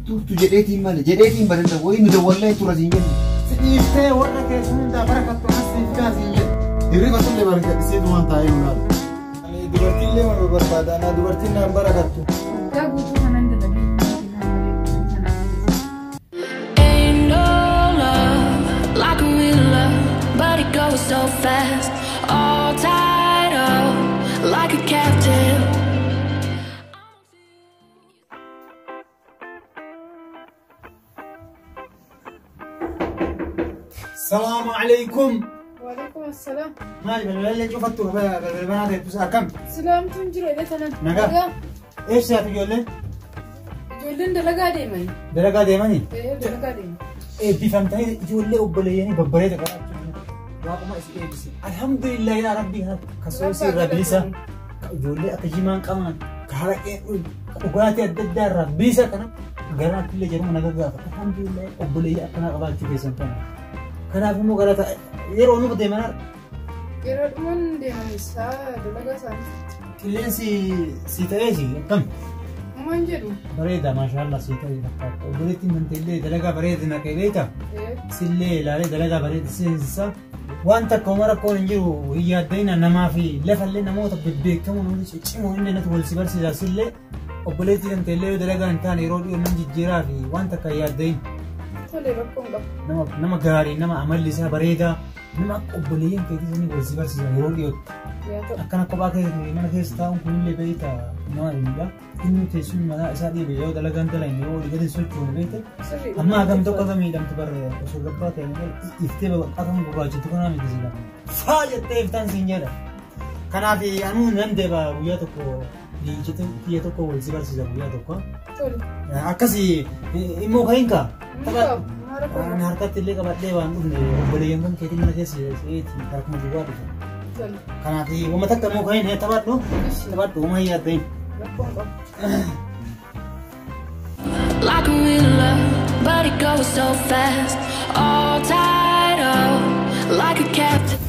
Turtu jedheetiin malee jedheetiin bareeda wayii nu dawwallee tura siin jennu. Si dhiiftee warra keessa hundaa barakattu anas siif fidaa siin jedhe. Hirriba sullee barakadhisee waan taa'ee nu laala. Ani dubartiillee ma barbaada anaa dubartiin naan barakattu. Waggaa guutuu kanan dalagee Ain't no love like a real love, but it goes so fast. All tied up like a captive. Salaamu alaikum. Waalaikum assalaam. Maali balbalallee cufattu balbala banaa ta'ettus akkam? Silaamtuun jiru edha tanan. Nagaa. Eessaati ijoolleen? Ijoolleen dalagaa deemani. Dalagaa deemanii? Ee dalagaa deemani. Eebbifamtanii ijoollee obboleeyyanii babbareeda qabaachuu waaquma isin eebbise. Alhamdulillah yaa Rabbi ka soosii irraa bilisa ka ijoollee akka jimaan qaban ka haraqee dhugaatii adda addaa irraa bilisa kana garaatti illee jedhuma naga gaafa. Alhamdulillah obboleeyyii akkanaa qabaachuu keessan kana. Kanaaf immoo galata yeroo nu deeman har'a Yeroo dhuman deemani saa dalagaa isaanii. Qilleensi si ta'eesi akkam? Uumaan jedhu. Bareeda maashaallah si ta'e fakkaata. Obboleettiin manteellee dalagaa bareeda naqee beekta. Ee Sillee ilaalee dalagaa bareeda seensisaa. Waan takka uma rakkoon hin jiru hin yaadda'ina namaa fi lafallee namoota bebbeekamoo namoota ciccimoo inni natti wal si barsiisa sillee obboleettii tanteellee yoo dalagaa hin taane yeroo dhiyoo nan jijjiiraa fi waan takka hin yaadda'in. Tole rakkoon qabu. Nama nama gaarii nama amalli isaa bareedaa nama akka obboleeyyan keetii sanii wal si barsiisa yeroo dhiyootti. Yaa ta'u. Akkana kophaa keessa mana keessa taa'uun kunillee beekta nama dhiibaa. Inni teessumni mataa isaa dhiibe yoo dalagaan dalagne yoo olii gadi sochoonu beekte. Sirriidha. Amma hagam tokko akka miidhamtu barre osoo gabbaa ta'e malee iftee qafama gurraachitu kanaa miti sila. Faa jettee iftaan siin jedha. Kanaaf anuu nan deeba guyyaa tokko dhiichite kiyya tokko wal si barsiisa guyyaa tokko. Tole. Akkasii immoo kan hin kaa. Hin qabu. Maal rakkoo Ani qabu? harkatti illee qabadhee waan dhufne obboleeyyan kan keetii mana keessa seeti harkuma duwwaa dhufe. Tole. Kanaaf wama takka immoo kan hin taphadhu taphadhu wama hin yaadda'in. Rakkoon qabu. Like a real love, but it goes so fast. All tied up like a captive.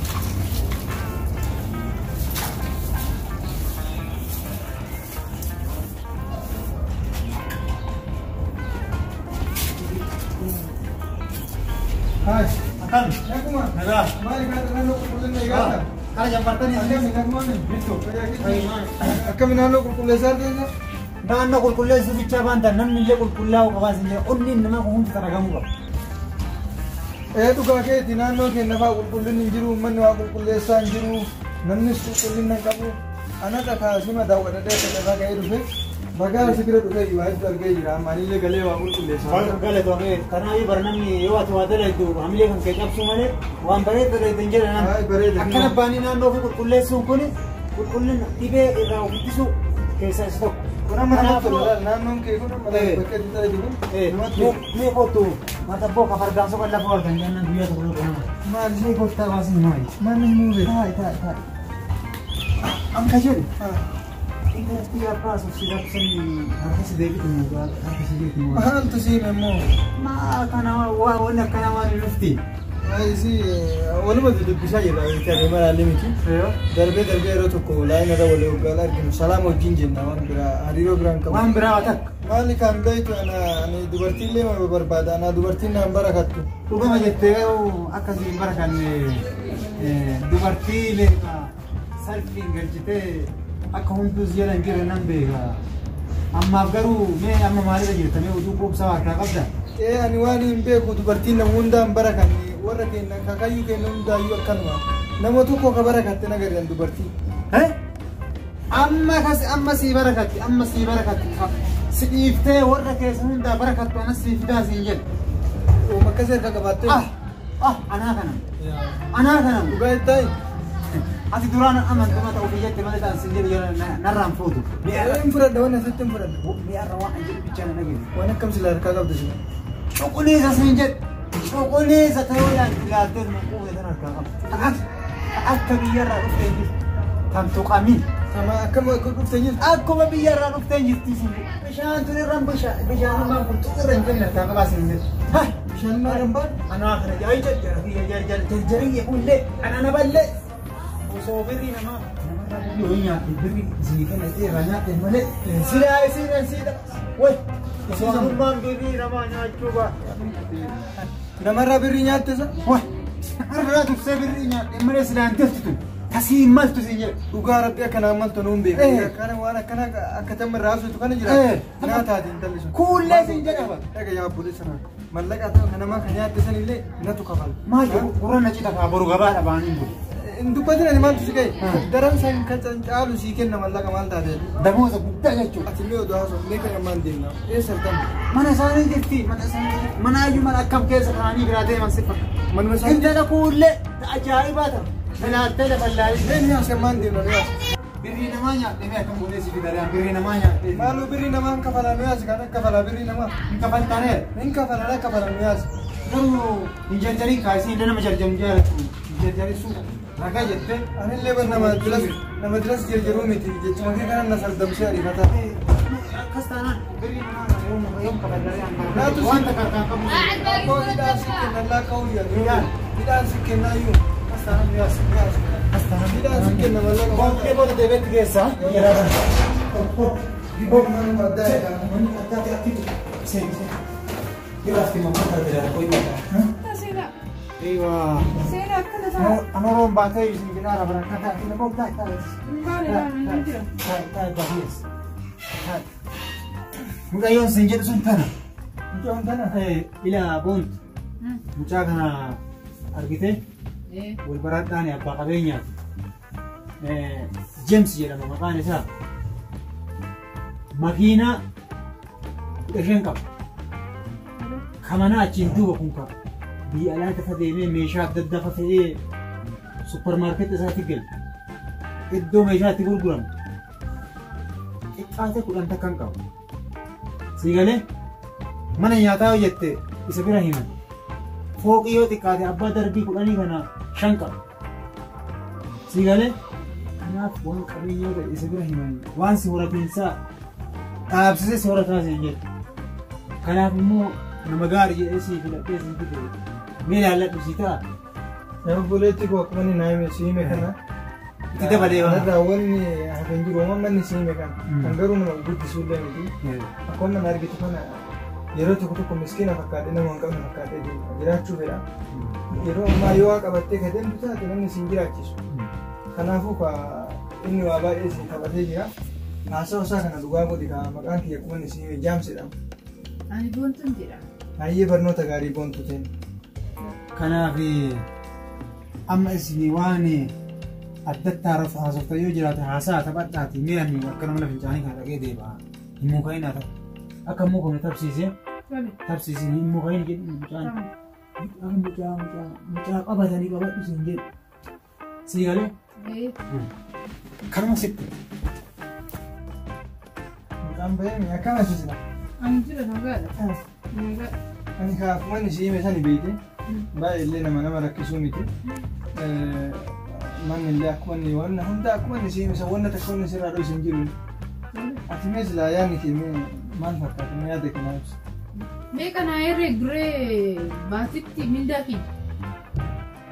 Hai. Akkam? Naguma. Nagaa. Maali kana naannoo qulqullina eegaata? Kana jammartanii Akkami nagumaani? Akkami naannoo qulqulleessaa deessa? Naannoo qulqulleessuu bichaa baanta namni illee qulqullaa'uu qabaa sin jedha onneen namaa kun hundi xaragamuu qaba. Ee dhugaa keeti naannoo keenya fa'aa qulqullinni hin jiru uummanni waa qulqulleessaa hin jiru namnis qulqullina hin qabu. Ana dhakaasuma daawwadhadhee irraa ka'ee dhufe bagaa si bira dhufe waa hedduu argee jira amma anillee galee waa qulqulleessaa. Galatoomee kanaaf bara namni yoo ati waa dalaytu hamilee kan kee cabsu malee waan bareeda dalaytu hin jedhan. Ay, bareeda. Akkana baanii naannoo fi qulqulleessuun kun qulqullina dhibee irraa of ittisu keessaa isa tokko. Kun amma namatti tola naannoon kee kun amma bakka itti dalagu kun namatti tola. Mee kottu mata boo ka fargaan soqa lafa argan jennaan guyyaa tokko tokko nama. Maali? Mee kottaa baasin maali? Manni himuu beeku. Taa'e taa'e taa'e. Amma jedhu. Intalatti abbaa si rabsan harka si deebitu harka si deebitu. Maaltu siime immoo? Maa kana waan akkana waan hin dhufti. Isi waluma dubbisaa jirra jecha malaallee miti. Darbee darbee yeroo tokko laayina irra walii hoggaan arginu salaama wajjin jenna waan biraa hariiroo biraan qabu. Waan biraa waa takka. Maali kan beektu ana ani dubartiillee ma barbaada ana dubartiin naan barakattu. Dhugama jettee garuu akkasiin barakanne dubartii beeka salphiin galchitee akka hunduu si jala hin jirre nan beeka. Ammaaf garuu mee amma maalirra jirta mee oduu quubsaa harkaa qabda? Ee ani waan hin beeku dubartiin nama hundaan barakanne warra keenya kakayyuu keenya hundaayyuu akkanuma nama tokko ka barakatte nagarran dubartii. Amma kas amma sii barakatti amma sii barakatti si dhiiftee warra keessa hundaa barakattu anas sii fidaa siin jedhe. Ooma akkas harka qabaattee. Ah ah anaa kana anaa kana. Dhugaa jettaa? Ati duraan amantuma ta'uu biyyatti malee ta'an siin jedhu narraan fuutu. Hin fudhadha waan asitti hin fudhadha. Mi'arra waan an jedhu bichaa na dhageessu. Waan akkam sila harkaa qabdu sila. Cuquliisa siin jedhu cuquliisa ta'uu ilaaltee numa quufee tan harkaa qabdu. Akka biyyarraa dhuftee jirtu kan tuqamin. Sama akkam akka dhuftee jirtu. Akkuma biyyarraa dhuftee jirti siin jedhu. Bishaan tun irraan bishaanummaan kun tuqirra hin jenne harkaa qabaa siin jedhu. Bishaanummaa irra hin baane? Anaa kana jaayi jarjariyye kunillee anana ballee. Osoo birrii namaa namarraa Birrii wayii nyaatte birrii isinii kenna irraa nyaatte malee silaa isiin siidha. Way Waanummaan birrii namaa nyaachuu ba'a. Namarraa birrii nyaatte isa? Way har'a tursee birrii nyaadhe malee silaan jirtu tun tasii maltu siin jedhe. Dhugaa rabbi akka naan maltu nuun beeku. Akkana waan akkana akka tamma irraa haasoftu kana jira. Naa taate intalli sun. Kuullee siin jedha. Dhaga yaa obboleessa naa. Mallaqa ta'u kan namaa kan nyaatte sanillee natu kafala. Maal gurra na cita kaa boru gabaadha baaniin bulu. Hin dubbatin ani maaltu si ga'e? Daran san kan caalu sii kenna mallaqa maal taate? Damooza guddaa jechuudha. Ati illee oduu haasofnee kan ammaan deemna. Eessa argamu? Mana isaanii jirti. Mana isaanii mana iyyuu mana akkam keessa kaanii biraa deeman si fakkaata. Manuma isaanii. Intala kuullee ajaa'ibaa ta'a. Filaattee lafa laalii. Mee ni haasofne ammaan deemna ni haasofne. Birrii namaa nyaadhe mee akkam godhee si fidaree birrii namaa nyaadhe. Maaloo birrii namaa hin kafalaa nu yaasi kan akka kafalaa birrii namaa. Hin kafaltaanee. Hin kafalaa akka kafalaa nu yaasi. Garuu hin jarjariin kaasii illee nama jarjaru jaalatu. Hin jarjarin suuta. Ragaa jettee. Anillee bar nama diras nama diras jarjaruu miti jechuma kee kanan na sardamsee ariifata. Akkas taanaan birrii namaa yoom yoom kafallaree Naatu si- waan takka harkaan qabu. Abboo hidhaan si kenna laa ka'uu jedhu. Hidhaan si kennaa iyyuu. Akkas taanaan nu yaasi. Akkas taanaan. Hidhaan si kenna mallaqa. Bonkee booda deebiitti geessaa. Manuma addaa jedha. Manni addaa ta'e atti seeni seeni. Jiraaf kima bakka jira qoyi bakka. Seenaa. Eewa. Seenaa akkana ta'a. Anoroon baatee isin jedhaara barakkataa ina boobdaa taa'e. Maali laa jira. Taa'e taa'e bahiis. Taa'e. Mucayyoon sin jedhu sun tana. Mucaan tana. Ilaa boontu. Mucaa kana argite wal baradhaan abbaa qabeenyaati. James jedhama maqaan isaa. Makiinaa 15 qaba. Kamanaa achiin duuba kun qaba. Biyya alaa tafa deemee meeshaa adda addaa fa fe'ee supparmaarkeetti isaatti gala. Iddoo meeshaa itti gurguramu. Xiqqaate 10 takka hin qabu. Sii galee mana nyaataa yoo jette isa bira himan. Fooqii yoo xiqqaate abbaa darbii 10 kana 5 qaba. Sii galee kanaaf waan qabeenyaa ta'e isa bira himan waan si horatiinsaa dhaabsisee si horataa siin jedhu. Kanaaf immoo nama gaarii jedhee si filadhee si fide mee ilaalladhu si ta'a. Nama obboleetti koo akkuma inni naa hime si hime kana. Itti dabalee waan. Kanarraa wanni hafe hin jiru uumamaa inni si hime kana. Kan garuu nama guddisuu illee miti. Akkuma nama argitu kana yeroo tokko tokko miskiina fakkaatee nama hin qabne fakkaatee deema. Jiraachuu fedha. Yeroo ammaa yoo waa qabattee ka deemtu taate namni si hin jiraachisu. Kanaafuu ka inni waa baay'ee si taphatee jira. Haasawa isaa kana dhugaa godhi ka maqaan kiyya akkuma inni si hime jaamsidha. Ani boontuun jedha. Baay'ee barnoota gaarii boontu ta'e. Kanaaf amma isin waan addatti haasoftan yoo jiraate haasaa taphadhaati mee ani akka nama fincaanii kana dhaqee deebi'a. Hin mukaa'in haa ta'u. Akka mukamne tabsiise Tole. tabsiise hin mukaa'in jedhu mucaan. Mucaa mucaa mucaa mucaa qabatanii qabadhu siin jedhu. Sii galee? Kanuma sitti. Mucaan bahee akkana sisila. Ani jira nagaadha. Nagaa. Ani ka akkuma inni si hime sani beekte baay'ee illee nama nama rakkisuu miti. Manni illee akkuma inni wanna hunda akkuma inni si hime san wanna takka wanni sirraa dho'is hin jiru. Ati mee silaa yaadni kee mee maal fakkaata mee yaada kee naa ibsi. Mee kana herree duree baatitti mindaa kiyya.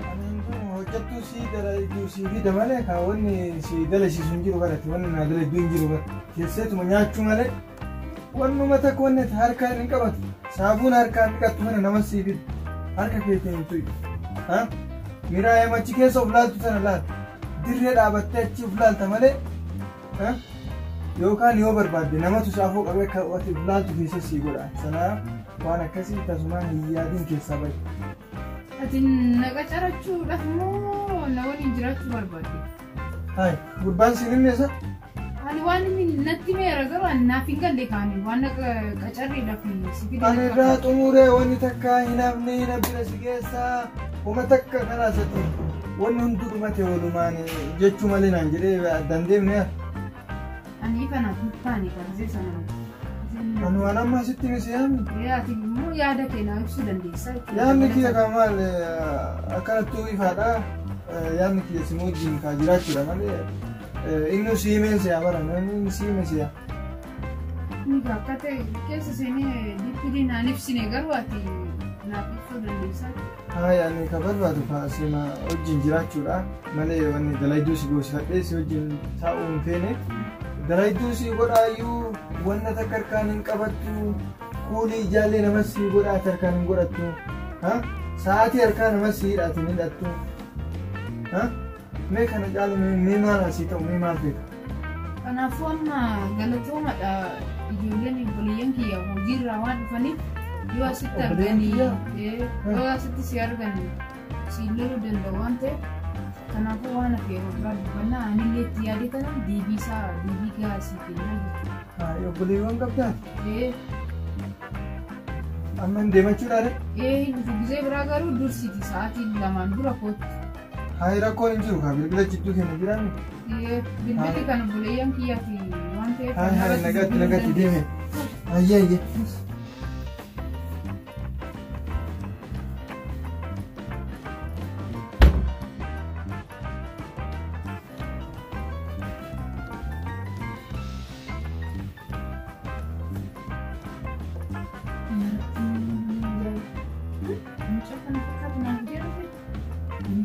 Ani hin hojjettuu si dalagu si fida malee ka wanni si dalasiisu hin jiru barate wanni naa dalagdu hin jiru bara keesseetuma nyaachuu malee wannuma takka wanni ati harkaan hin qabatu saabuun harkaan dhiqattu kana nama sii fida harka keetiin hin tuqu. Miraa achi keessa of laaltu sana laal dirree dhaabattee achi of laalta malee yookaan yoo barbaadde namatu saafuu qabee akka ati of laaltu keessa sii godha sanaa waan akkasii tasumaan hin yaadin keessaa bahi. Ati naqa carachuudhaaf moo na waliin jiraachuu barbaadde? Hai, gurbaan siin himne isa? Ani waan inni natti meera garuu ani naaf hin galle kaani waan naqa qacarriidhaaf si fide. Ani irraa xumuree wanni takka hin hafne na bira si geessaa uma takka kanaasatti wanni hunduu dhumate walumaan jechuu malee naan jedhee addaan deemne yaa. Ani ifa naaf hin taane kaasee sana. Ani waan amma asitti misi yaamni. Ati immoo yaada kee naa ibsuu dandeessa jechuudha. Yaadni kiyya kan maal akkanattuu ifaadha. Yaadni kiyya si wajjin kaa jiraachuudha malee inni si himeen siyaa bara inni si hime siyaa. Inni akka ta'e keessa seenee dippilii naan ibsine garuu ati Naaf ibsuu dandeessaa? Haa ani ka barbaadu kaasima wajjin jiraachuudha malee wanni dalayduu si goosifadhee si wajjin taa'uu hin feene. Dalayduu si godhaayyuu wanna takka harkaan hin qabattu kuulii ijaallee nama si godhaa harkaan hin godhattu. Sa'aatii harkaa nama si hidhaati hin hidhattu. Mee kana caalu mee maal asii ta'u mee maal feeta? Kanaafuu amma galatoomadha ijoolleen obboleeyyan kiyya hojiirraa waan dhufaniif yoo asitti arganii yoo asitti si arganii si loluu danda'u waan ta'eef kanaafuu waan hafe yeroo biraa dubbannaa anillee itti yaade kana deebii isaa deebii gahaa sii kennaa jechuudha. Obboleewwan qabdaa? Amma hin deemachuudhaa? Hin dhufu gisee biraa garuu dursiti sa'aatii 2 dura kootti. Haa rakkoon hin jiru kaa bilbila jidduu keenya jiraanne. Bilbilli kan obboleeyyan kiyyaati waan ta'eef. Haa nagaatti nagaatti deeme. Ayyee ayyee.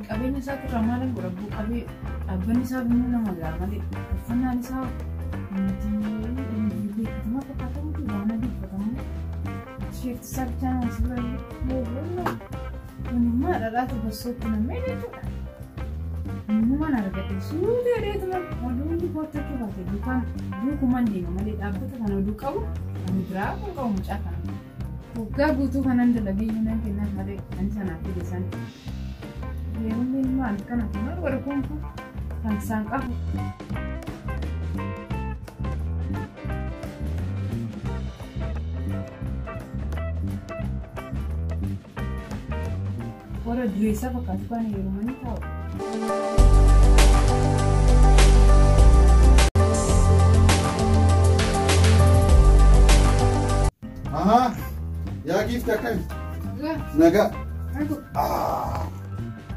Qabeenya isaa irraa maal godha qabee dhaabbanni isaa binnuu nama ga'a malee uffannaan isaa beekatamaa fakkaatamutu waan adii uffatamu tisheertii isaa bichaan asirra kun immoo dhadhaatu bassootti nam'ee jechuudha. Innumaan argate suutee dheetuma oduu hundi koottachuu baate duukaan duukumaan deema malee dhaabbata kana oduu qabu ani biraa kun qabu mucaa kana. Waggaa guutuu kanan dalagee nan kennaaf malee ani sanaaf fide san. Yeroo maal kana maal godha kun kan isaan qabu. Warra dureessaa fakkaatu kan yeroo manni taa'u. Ahaa yaa giifti akkami? Nagaa.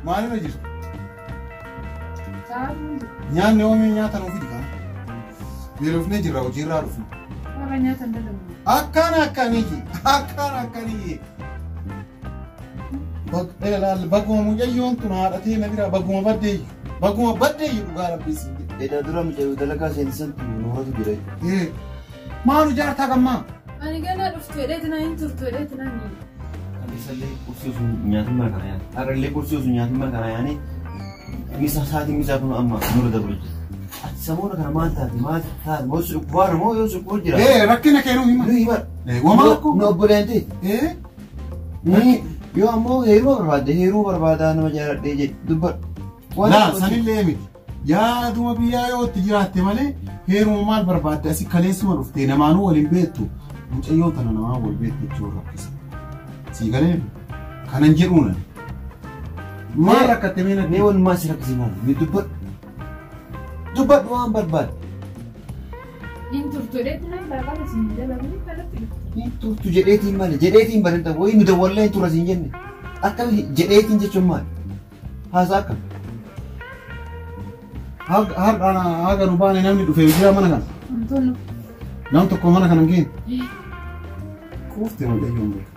Maalirra jirtu? Nyaanni oomishni nyaata nuuf fidi kana. Beelofnee jirra hojiirraa dhufne. Warra nyaata dalagu. Akkana akkaniiti akkana akkaniiti. Bagguma mucayyoon tun haadhatee na bira bagguma baddeeyyu dhugaa rabbii siin jedhe. Edaa dura mucayyoo dalagaa seensisantu nuuratu jira. Maalu jaartaa gammaa? Ani ganaa dhuftu jedheetina hin turtu jedheetina ni. Kalleessallee qursii osoo nyaatiin mara kana yaane. Har'allee qursii osoo nyaatiin mara kana yaane. Misa sa'aatiin misaa kun amma nurra dabru jira. Ati samoona kana maal taate maal taate moo suuqwaara moo yoo suuqwar jira. Rakkina kee nuu hima. Nu hima. Wamaa rakkoo? Nu obboleen ta'e. Yoo ammoo heeruma barbaadde heeruma barbaadaa nama jaaladhee jedhe dubbadhu. Laa sanillee miti. Yaaduma biyyaa yoo itti jiraatte malee heeruma maal barbaadde asii kaleessuma dhuftee namaanuu waliin beektu mucayyoo tana namaa wal beektu jechuun rakkisa. Sii galee kanan jedhuuna. Maal rakkatte mee natti? Mee walumaa si rakkise maal? Mee dubbadhu. Dubbadhu waan barbaadde. Hin turtu jedheetina laaqana siin dalaguu kanatti dhufte. Hin turtu jedheetiin maali? Jedheetiin bareeda wayii nu dawwallee hin turre siin jenne. Akkami jedheetiin jechuun maali? Haasaa akkam? Har'a haga nu baane namni dhufee jira mana kana. Wantoonni. Nam tokko mana kana hin geenye. Quufte mucayyoon beeku.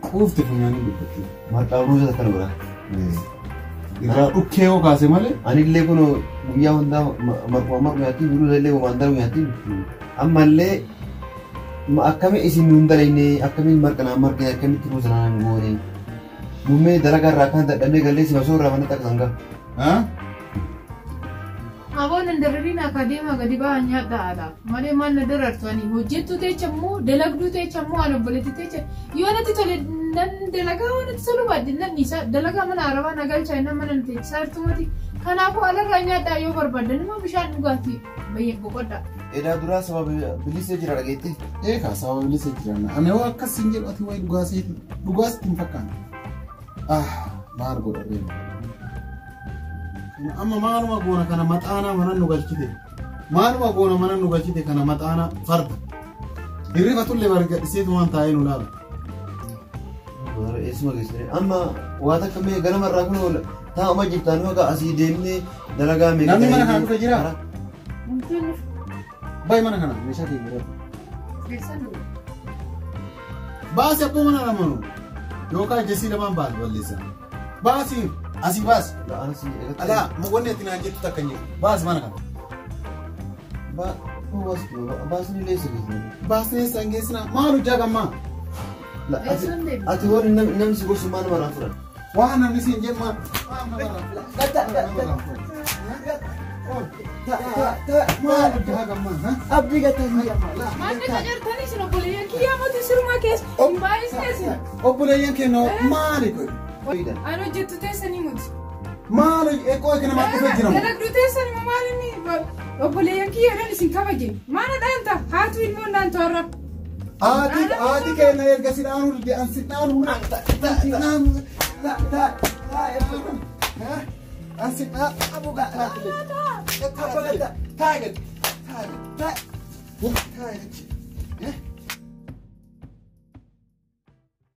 Quufte funyaanii dubbatti. Marqaa ruuza akkana godha. Irraa dhukkee yoo kaase malee. Anillee kun guyyaa hundaa marquma marqu nyaatti ruuza illee homaan darbu nyaatti. Ammallee akkami isin nuun dalayne akkamiin marqa naan marqine akkamitti ruuza naan goone. Muummee dalagaa irraa akkan dadhabnee gallee si osoo irraa mana takka sangaa. Aboon hin darariin akadeemaa gadi ba'aa nyaadhaadha. Malee maal na darartu ani hojjettuu teecha immoo dalagduu teecha immoo ani obboleettii teecha yoo natti tole nan dalagaa yoo natti tolu baadde nan dhiisa dalagaa mana arabaa na galchaa inni mana na teechisaa jirtumati. Kanaafuu alarraa nyaadhaa yoo barbaaddan immoo bishaan dhugaatii bayyee boqodhaa. Edaa duraa sababa bilisee jira dhageettee? Eegaa sababa bilisee jira. Ani yoo akkas hin jedhu ati wayi dhugaasitti hin fakkaanne. Maal godha deema. Amma maaluma goona kana maxaanaa mana nu galchite. Maaluma goona mana nu galchite kana maxaanaa farda. Hirriba tullee bargadhiseetu waan taa'ee nu laala. Eessuma geessine amma waa takka mee ganamarraa kun oola taa'uma jirtaan haga asii deemnee dalagaa meeqa. Namni mana kana dhufe jiraa? Bayi mana kana meeshaa kee jira. Baasi abboo mana lamanu. Yookaan jesii lamaan baas balleessa. Baasi asii baas. Anas Alaa wanni ati naan jettu takka hin jiru. Baas mana kana. Baasni illee sirrii. Baasnee san geessina maal hojjaa gammaa? Ati warri namni si gorsu maal namarraa furan? Waan namni siin jedhu maal? Maal hojjaa gammaa? Abdii gattaa. Maal na qacartanii isin obboleeyyan kiyyaa mootii sirumaa keessa hin baay'isne isin. Obboleeyyan keenya maali godhu? Ani hojjettu teessanii muti. Maal eeqoo eega namaa dhufee jira moo? Dalagduu teessanii moo maal inni obboleeyyan kiyyaadhaan isin kabaje. Maana dhaanta haatu ilmoon dhaantu har'a. Haati haati keenya erga si dhaanuu dide an si dhaanuu si dhaanuu an si dhaanuu taa'e gadi taa'e gadi taa'e.